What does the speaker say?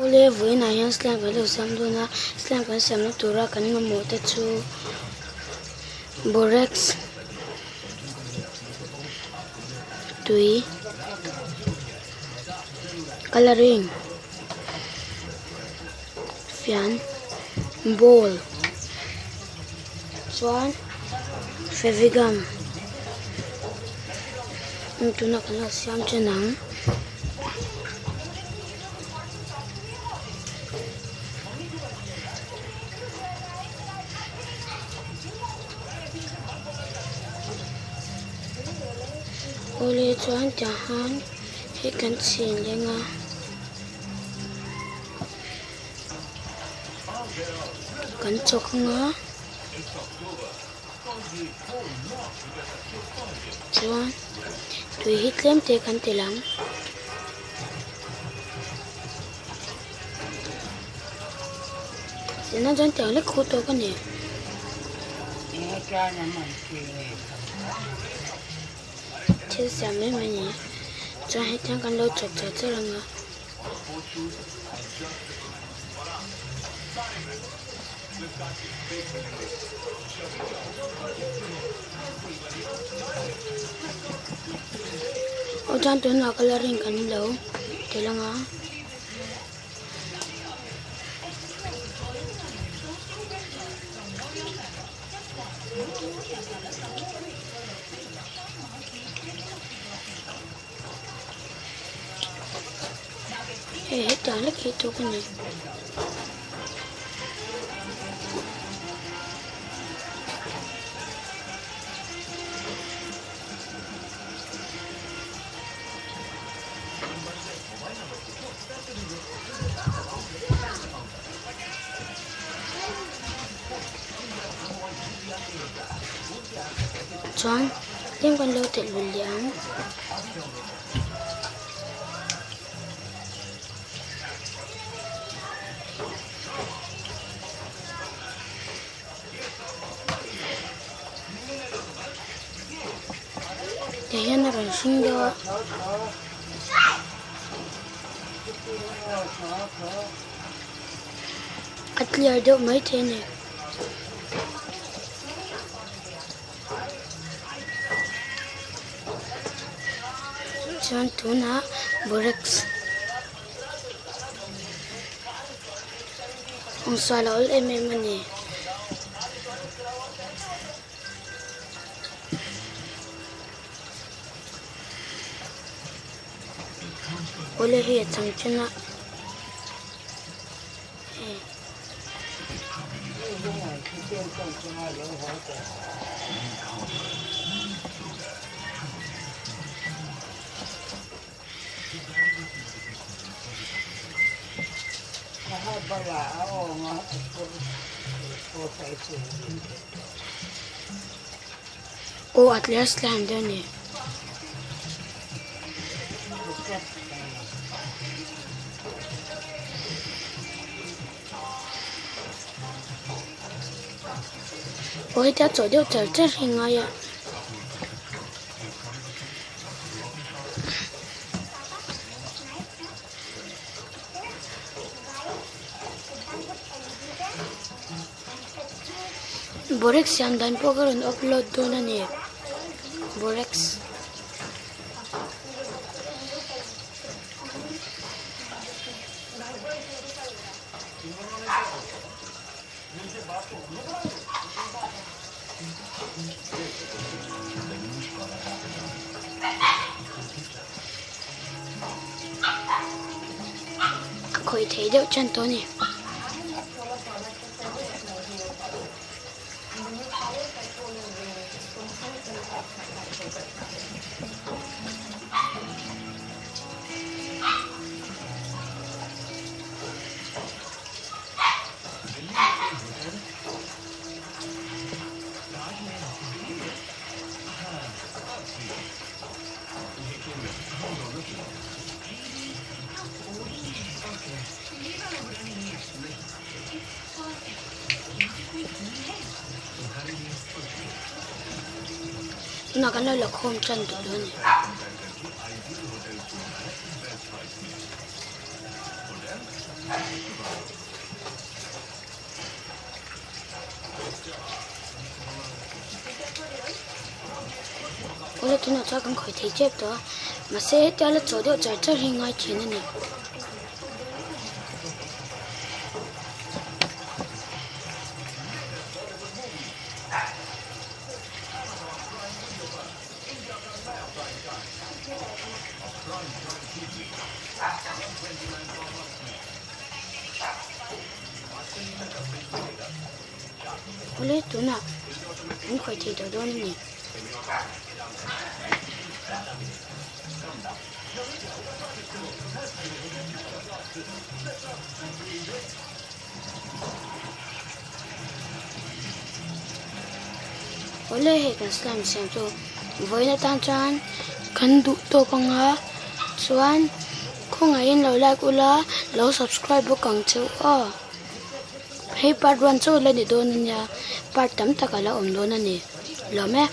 Awle vawiinah hian slime kan lo siam dawn a, slime kan siamna tura kan mamawh te chu borax tui colouring fian bowl chuan fevigum tunah kan lo siam ṭhen ang. Awle chuan tiang han hei kan chhin leng a. Kan chawk ang a chuan tui hi tlem te kan telh ang. Tunah chuan tiang lek khu tawk a ni. Thil siam mai mai a ni chuan hetiang kan lo chawp char char ang a. Aw chuan tunah colouring kan lo tel ang a. Hei hetiang hlek hi tawk a ni. Chuan tlem kan lo telh belh leh ang. Tah hian a rawn hring deuh a. A clear deuh maithei a ni. Chuan tunah borax awmsa lo awl em em a ni. Awle hei a chang chen a. Aw a tler slime deuh a ni. Aw hetia chawh deuh char char hi ngai a. Borax siam dan pawh ka rawn upload dawn a ni borax. A khawih thei deuh tan tawh a ni. Tunah kan lo la khawm tan duh dawn a ni. Awle tunah chuan kan khawih thei tep tawh a mahse hetia la chawh deuh char char hi ngai thin a ni. Awle tunah an khawih thei tawh dawn a ni. Awle hei kan slime siam chu vawiin atan chuan kan duh tawk ang a chuan khawngaihin lo like ula lo subscribe bawk ang che u aw hei part one chauh la ni dawn a nia part tam tak a la awm dawn a ni lawm e.